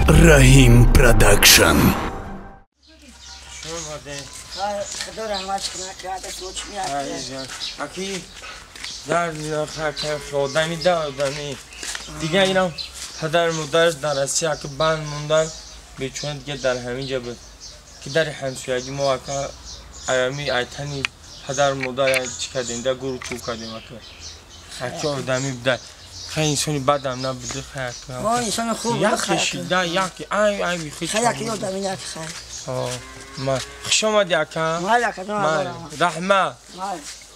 Раҳим Продакшн. Худо раҳмат кунад, ки адас мо чӣ меяд. Аки дар одами да одами. Дига инам падар модараш дар Россия аки банд мондан, бечора дига дар ҳамин ҷа буд. Ки дари ҳамсоягӣ мо ака аями айтани падар модар чӣ кардем, да гуру чӯ кардем ака. Аки одами буда. Хай инсони бадам набуд, хай ака. Мо инсони хуб як шида, як ай ай бихи. Хай аки одами як хай. Ма хуш омадӣ ака. Мал ака ҷон. Раҳмат.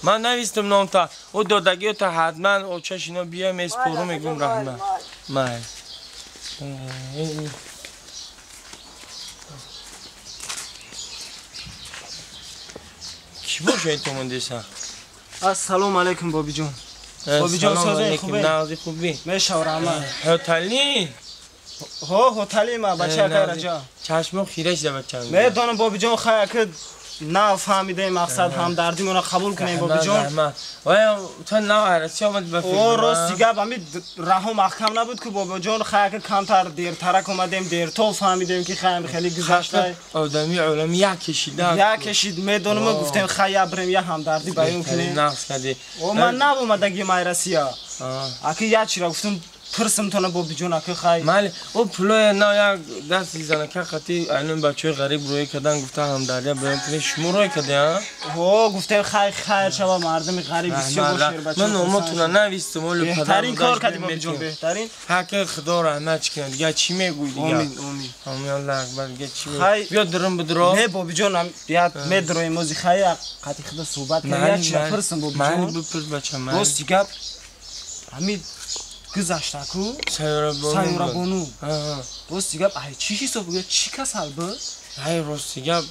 Ман навистам номта. О додагиёта ҳатман очаш ино биям эспору мегум раҳмат. Май. Ки боша ин томондеса? Ассалому алайкум бобиҷон. Бобиҷон созаи хубе? Нағзи хубӣ. Мешав раҳмат. Ҳотали? Ҳо, ҳотали ма бача ака раҷа. Чашмо хира шуда бачам. Медонам бобиҷон, хай ака на фаҳмидаем мақсад ҳамдардимонро қабул кунем бобиҷон. Вая то нав Россия омад ба фикр. О, рости гап ами раҳо маҳкам набуд ку бобиҷон, хай ака камтар дертарак омадем, дерто фаҳмидем ки хай хеле гузашта. Одами олами як кашида. Як кашид, медонам, гуфтем хай я бирем я ҳамдардӣ баён кунем. Нақс кардӣ. О, ман нав омадагим ай Россия. Ака як чира гуфтам пурсимтона бобиҷон ака хай. Майли, о пулоя нав як дасти занака қати айнон бачаҳои ғариб рӯй кардан, гуфта ҳамдардия баён кунед. Шумо рӯй карде, а? Ҳо, гуфтем хай хайр шава, мардуми ғариб бисёр бошер бача. Ман номотона навистам, олу падар. Беҳтарин кор кардӣ бобиҷон, беҳтарин. Ҳаки худо раҳмат кунад. Дига чӣ мегӯй дига? Омин, омин. Омин, Аллоҳ акбар, дига чӣ мегӯй? Биё дурум бидро. Не бобиҷон, я медроем ози хай қати худо суҳбат кунем, як чиза пурсим бобиҷон. Майли бипурс бача, майли. Рости гап ҳамин гузашта ку Сайёрабону. Рости гап ай чӣ ҳисоб буд? Чӣ касал буд? Ай рости гап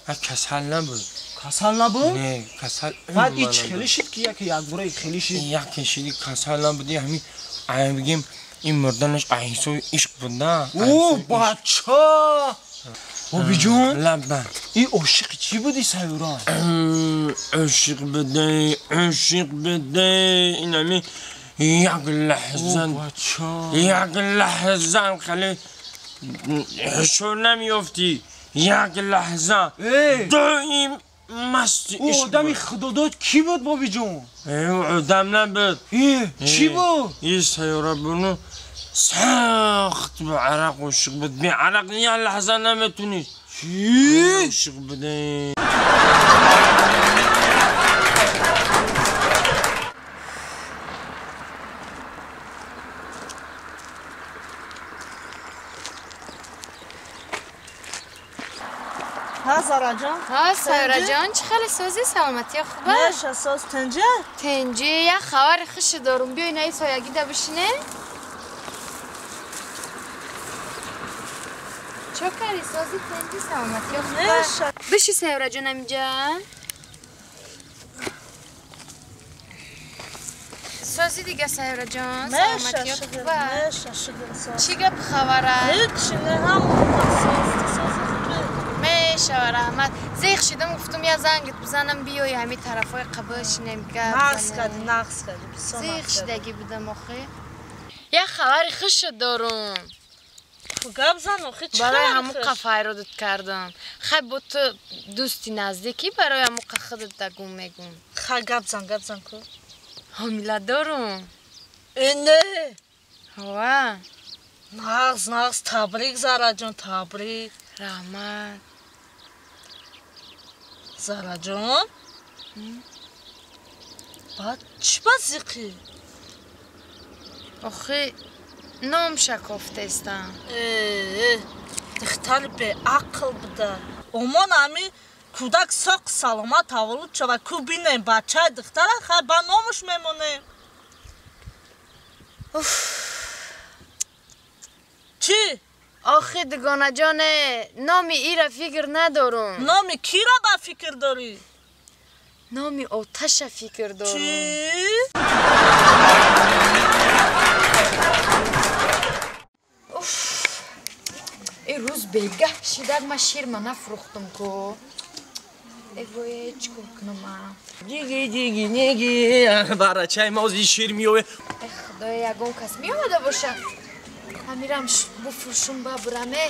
ай касал набуд. Касал набуд? Не, касал. Баъд ин чӣ хеле шид ки яке якбора хеле шид? Яке шиди касал набуд, ҳамин ай бигем ин мурданаш ай ҳисоби ишқ буд на. О, бача! Бобиҷон? Лабба. Ин ошиқи чӣ буди Сайёра? Ошиқ будай, ошиқ будай. Ин ҳамин як лаҳза, як лаҳза хеле ҳушёр намеёфтӣ. Як лаҳза доим масти ишқ. Одами худодод кӣ буд бобиҷон? Одам набуд. Чӣ буд? Ин Сайёрабону сахт ба арақ ошиқ буд. Бе арақ як лаҳза наметунист. Чӣ? Ошиқ будай. ها زارا جان. ها سارا جان، چه خیلی سازی؟ سلامتی خوبه؟ نه ساز تنجه؟ تنجه یه خبر خوش دارم. بیا اینای سایگی ده بشینه. چه کاری سازی تنجه سلامتی خوبه؟ نه بشی سارا جان اینجا. سازی دیگه سارا جان سلامتی خوبه؟ نه شکر. چی گپ خبره؟ هیچ نه هم ساز میشه رحمت. زیخ شدم گفتم یه زنگت بزنم بیای همین طرفای قبل شینم گپ. نقص کردی، نقص کردی. زیخ شدگی بودم آخه. یه خبر خوش دارم. گپ زن آخه چی؟ برای همون قفای کردم. خیلی با تو دوستی نزدیکی برای همون خودت دگم میگم. خیلی گپ زن، گپ زن کو. حامله دارم. نه. هوا. نقص نقص تبریک زارا جان تبریک. رحمت. زارا جان بعد چی بازیقی؟ آخه نام شکافته استم. دختر به عقل بوده. اومان همی کودک ساق سلامت تولد شود کو بینیم بچه دختر خیلی با نامش میمونیم. چی؟ آخه دگانه جان نامی ای را فکر ندارم. نامی کی را با فکر داری؟ نامی آتش فکر دارم. چی؟ اوف ای روز بیگه شیدک من شیر من نفروختم کو. ای وای چیکار کنم من؟ دیگی دیگی نیگی برچه ما از شیر میوه. ای خدای یگان کس میامده باشه. Ҳамирам буфурӯшум бабураме.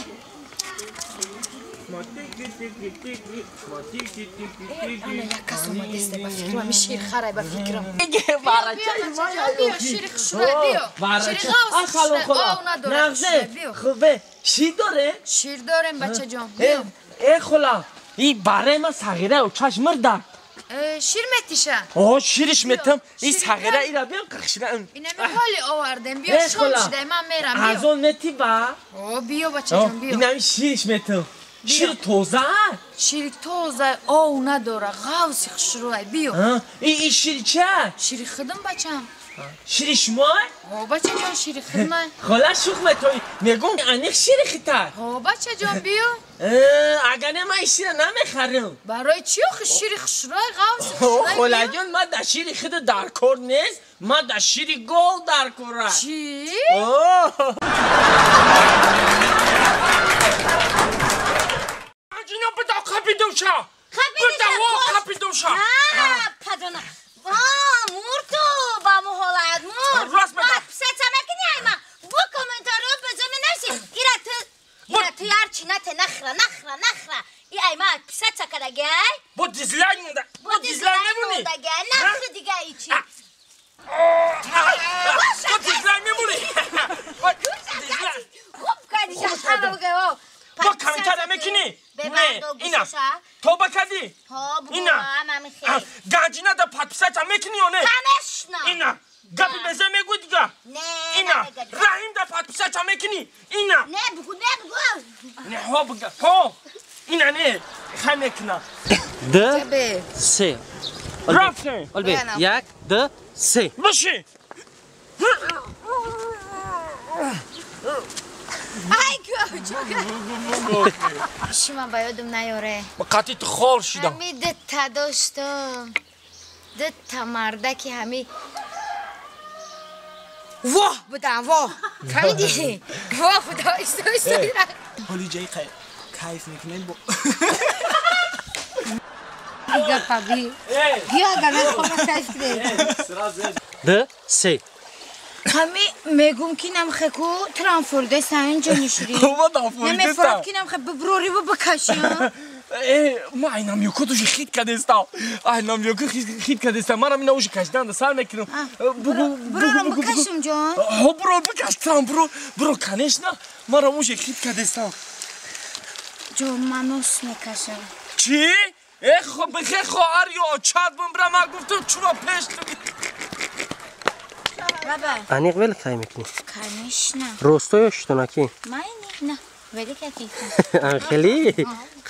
Ана як кас омадеста ба фикрам, ами ширхарай ба фикрам. Биё шири хушрай, биё. Шири ғавс хушрай, ов надорад хушрай, биё. Хубе, шир доре? Шир дорем, бачаҷон, биё. Э хола, и бараи ман сағира очаш мурда. Шир метиша? О, шириш метам. И сағира ира биё қахшира. Инами ҳоли овардем, биё шом шидай, ман мерам, биё. Аз он мети ба? О, биё бачаҷон, биё. Инами шириш метам. Шири тоза? Шири тоза, ов надора, ғавси хушрӯай, биё. И шири ча? Шири худам, бачам. Шири шумо? О, бачаҷон, шири худмай. Хола шух метои, мегум аниқ шири хита. О, бачаҷон, биё. Агар не ман шира намехарам. Барои чӣ охи шири хушрӯай, ғавси хушрӯай? Холаҷон, ман дар шири худ дар кор нест, ман дар шири гов дар кора. Чӣ? Ҷино буда қапидуша. Буда во қапидуша. Падона. Мурту ба муҳолат мур. Рост мегӯ. Писаца мекунӣ айма. Бу комментарио безо менависӣ. Ира ту ярчи нате нахра нахра нахра. И айма писаца кадаги ай? Бу дизлайк монда. Бу дизлайк мемонӣ. Мондаги ай нахри дига ичи. Бу дизлайк мемонӣ. Хуб кардӣ шахана бугӯ. Бо комментария мекунӣ? Не, ина. Тоба кардӣ? Ина. Ганҷина да подписаться мекунӣ ё не? Конечно. Ина. Гапи безе мегӯй дига? Не. Ина. Раҳим да подписаться мекунӣ? Ина. Не, бугу, не, бугу. Не, ҳо буга. Ҳо. Ина не. Хай мекуна. Д, се. Рафтем. Олбе. Як, д, се. Биши. Ай, чӯга. Шима ба ёдум наёре. Ба қатъи ту хор шидам. Ҳами дта доштам. Дта мардаки ҳами воҳ будам, воҳ. Фаҳмидӣ? Воҳ будам, исто, исто. Ҳоли ҷаи кайф мекунем бо. Дига паби. Биё агар мехоҳам кайф кунем. Д, се. Ҳами мегум ки намхеку трамфурдеста инҷо нишри. Намефурад ки намхе биброри бу бикаши. Ма айнам ёко души хит кадеста. Айнам ёко хит кадеста. Манам ина уши кашиданда сар мекунам. Бурорам бикашим ҷон. Ҳо буро бикаш трам буро. Буро конечно. Манам уши хит кадеста. Ҷон ман нос мекашам. Чӣ? Э хо бихе хоҳар ё очат бумбра ман гуфтам чуро пеш Аниқ вел кай мекунӣ? Конечно. Росто ё шутонаки? Майни, на. Вели каки. Хеле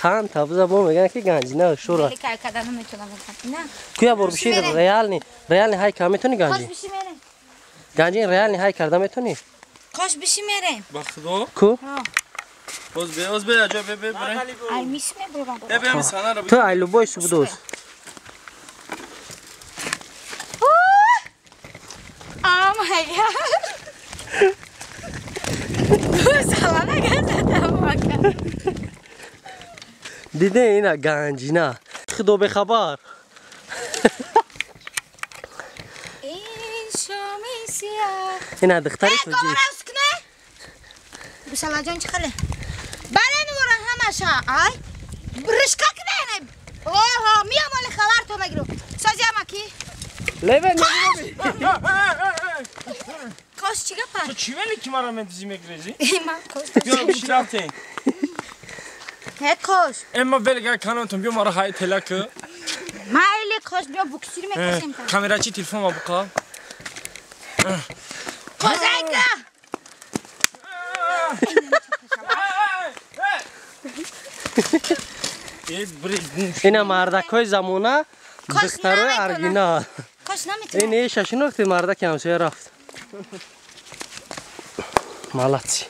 қан табза бо меган ки ганҷина шура. Вели кай када наметонам. На. Куя бор биши реални, реални ҳай ка метони ганҷи? Кош биши мерем. Ганҷи реални ҳай карда метони? Кош биши мерем. Ба худо? Ку? Боз бе, боз бе, аҷо бе, бе, бре. Ай мис мебурам. Бе, бе, сана ро. Ту ай любой субдоз. Oh my God. Диде ина ганҷина. Худо бехабар. Ин шоми сиёҳ. Ина духтари тоҷик. Гусалаҷон чӣ хеле? Бале нура ҳамаша. Ай. Бришка куне. Оҳо, миям оли хабар то мегирам. Сози амаки. Леве Кош чӣ гапа? Ту чӣ вели ки маро медизи мегрези? Ман кош. Биё биши рафтем. Не кош. Ма велга канонтон биё маро ҳай тела ку. Майли кош биё буксир мекашем. Камерачи телефон ма буқа. Козайка. Ина мардакҳои замона духтарои оригинал. Кош наметонам. Ин эша шинохти мардаки ҳамсоя рафт. Молодцы.